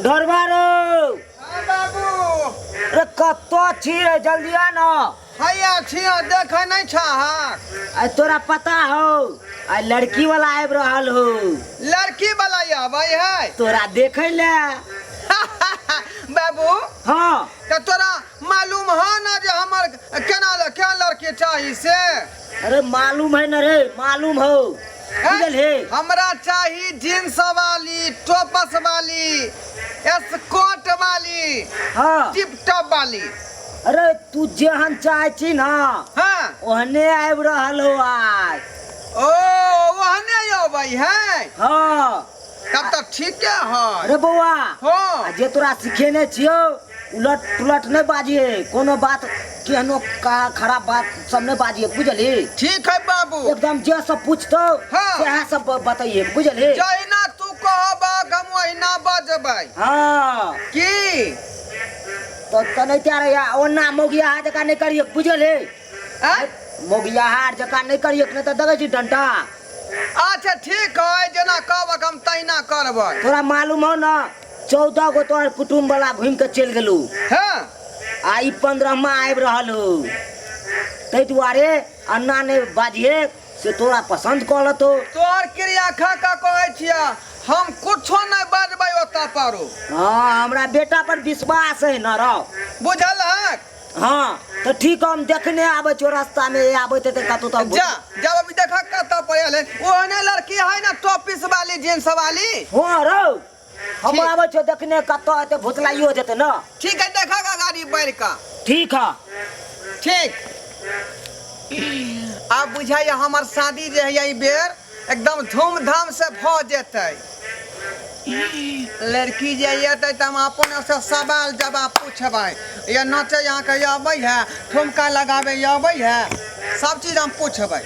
ढोरबा रौ। हाँ बाबू। अरे कतऽ छी रे, जल्दी आ न। हैया छिया, देखै नहि छहक? आइ तोरा पता हौ, आइ लड़की वाला आबि रहल हो। लड़की वाला आबै है? तोरा देखै ले। बाबू। हाँ। तऽ तोरा मालूम हो ना जे हमर केना क्या लड़की चाही से? अरे मालूम है न रे, मालूम हो। बुझल हे? हमरा चाही जींस वाली, टोपस वाली, स्कर्ट वाली। हाँ। टिप टॉप वाली। अरे तू जेहन चाहे छी ना, हाँ, ओहने आबि रहल हो आज। ओ ओहने अबै है? हाँ। तब तऽ ठीके है। अरे बौआ। हाँ। आ जे तोरा सिखेने छियौ, उलट पुलट नहि बाजिए, कोनो बात केहनो का खराब बात सब नहि बाजिए, बुझलही? ठीक है बाबू। एकदम जे सब पूछतौ, हाँ। सएह सब बतैहे, बुझलही? जहिना तू कहबक हम ओहिना बजबै। हाँ। की तो तनैते रहिया, ओना मौगियाहा जकाँ नहि करिए, बुझलही? आँय? मौगियाहा जकाँ नहि करिए, नहि तऽ देबै छी डंटा। अच्छा ठीक है, जेना कहबक हम तहिना करबै। तोरा मालूम हो न, 14 गो तोहर कुटुम्ब वाला घूमि के चलि गेलू। हाँ। आ ई 15मा आबि रहल हो, ताहि दुआरे अन्ना नहि बाजिहे से तोरा पसंद कऽ लेतौ। तोहर क्रिया खा कऽ कहै छियै, हम कुछो नहि बजबै ओतऽ पर। हाँ, हमरा बेटा पर विश्वास है न रौ। बुझल है। हाँ तऽ ठीक, हम देखने आबै छियौ, रास्तामे आबैत हेतै कतौ तऽ। जा जब अभी देखा कतऽ पर आयल है। ओहने लड़की है ना, टॉपिस वाली, जींस वाली? हाँ रौ, हम ठीक। आबै छियौ देखने, कतऽ हेतै, भुतलाइयो जेतै न। ठीक है, देखा का गाड़ी बढ़ का। ठीक है। ठीक, आब बुझाइए हमर शादी जे है ई बेर एकदम धूमधाम से भऽ जेतै। लड़की जे एतै तऽ हम अपन से सवाल जवाब पूछबै, या नाचे अहाँके अबै है, ठुमका लगाबै अबै है, सब चीज हम पूछबै।